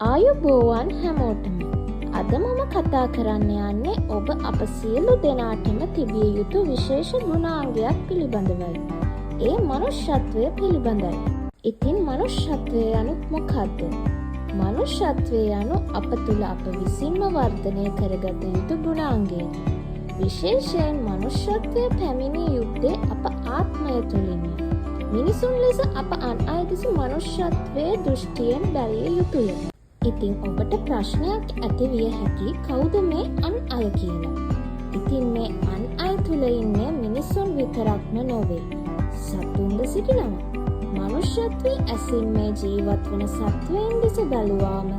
ආයුබෝවන් හැමෝටම. අද මම කතා කරන්න යන්නේ ඔබ අප සියලු දෙනාටම තිබිය යුතු විශේෂ ගුණාංගයක් පිළිබඳවයි. ඒ මනුෂ්‍යත්වය පිළිබඳයි. ඉතින් මනුෂ්‍යත්වය යනු මොකක්ද? මනුෂ්‍යත්වය යනු අප තුළ අප විසින්ම වර්ධනය කරගත යුතු ගුණාංගයකි. විශේෂයෙන් මනුෂ්‍යත්වය පැමිණිය යුත්තේ අප ආත්මය තුළින්ය. මිනිසුන් ලෙස අප අන් අය දෙස මනුෂ්‍යත්වයේ දෘෂ්ටියෙන් බැලිය යුතුය. ඉතින් ඔබට ප්‍රශ්නයක් ඇති විය හැකි කවුද මේ අන් අය කියලා. ඉතින් මේ අන් අය තුළ ඉන්නේ මිනිසුන් විතරක්ම නොවේ. සතුන්ද සිටිනවා. මනුෂ්‍යත්වයේ ඇසින් මේ ජීවත් වන සත්වයින් දෙස බැලුවාම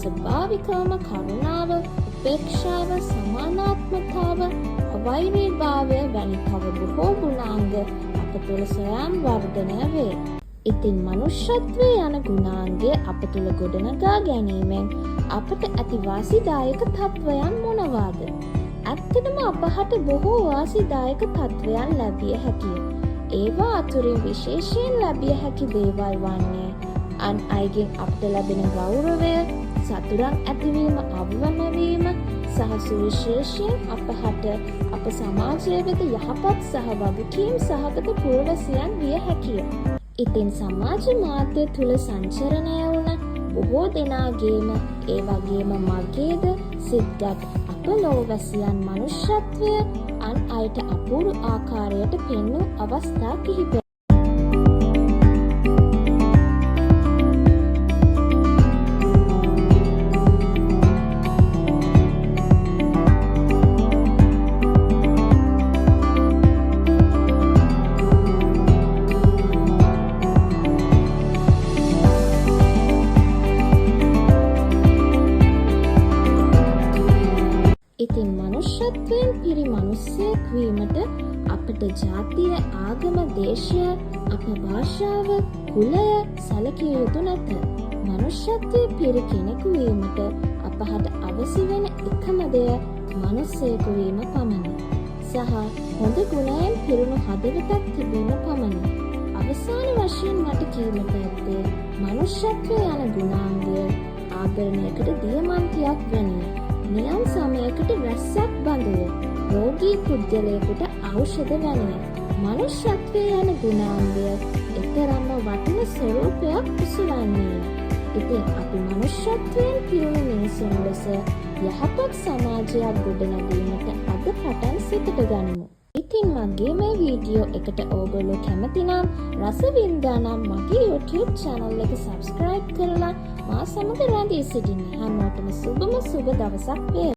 ස්වභාවිකවම කරුණාව, උපේක්ෂාව, සමානාත්මතාව, අවෛරීභාවය වැනි තව බොහෝ ගුණාංග අප තුළ ස්වයං වර්ධනය වේ. ඉතින් මනුෂ්‍යත්වය යන ගුණාංගය අප තුළ ගොඩනගා ගැනීමෙන් අපට ඇති වාසිදායක තත්ත්වයන් මොනවාද? ඇත්තටම අපහට බොහෝ වාසිදායක තත්ත්වයන් ලැබිය හැකිය. ඒවා අතුරින් විශේෂයෙන් ලැබිය හැකි දේවල් වන්නේ අන් අයගෙන් අපට ලැබෙන ගෞරවය, සතුරන් ඇතිවීම අවම වීම සහ සුවිශේෂයෙන් අපහට අප සමාජය වෙත යහපත් සහ වගකීම් සහගත පුරවැසියන් විය හැකිය. ඉතින් සමාජ මාධ්‍ය තුළ සංචරණය වුණ බොහෝ දෙනාගේම, ඒ වගේම මගේද සිත්ගත් අප ලෝවැසියන් මනුෂ්‍යත්වය අන් අයට අපූරු ආකාරයට පෙන්වූ අවස්ථා කිහිපයක්. ඉතින් මනුෂ්‍යත්වයෙන් පිරි මනුස්සයෙක් වීමට අපට ජාතිය, ආගම, දේශය, අප භාෂාව, කුලය සැලකිය යුතු නැත. මනුෂ්‍යත්වයේ පිරි කෙනෙකු වීමට අපහට අවසි වෙන එකම දෙය මනුස්සයෙකු වීම පමණි. සහ හොඳ ගුණයෙන් පිරුණු හදවතක් තිබීම පමණි. අවසාන වශයෙන් මට කීමට ඇත්තේ මනුෂ්‍යත්වය යන ගුණාංගය ආභරණයකට දියමන්තියක් වැනිය. නියම් සමයකට වැස්සක් බඳුය. රෝගී පුද්ගලයෙකුට ඖෂධ වැනිය. මනුෂ්‍යත්වය යන ගුණාංගය එතරම්ම වටින ස්වරූපයක් උසුලන්නේය. ඉතින් අපි මනුෂ්‍යත්වයෙන් පිරුණු මිනිසුන් ලෙස යහපත් සමාජයක් ගොඩනැගීමට අද පටන් සිතට ගනිමු. ඉතින් මගේ මේ වීඩියෝ එකට ඕගොල්ලෝ කැමති නම්, රස වින්දා නම්, මගේ YouTube channel එක subscribe කරලා මා සමග රැඳී සිටින්න. හැමෝටම සුබම සුබ දවසක් වේවා.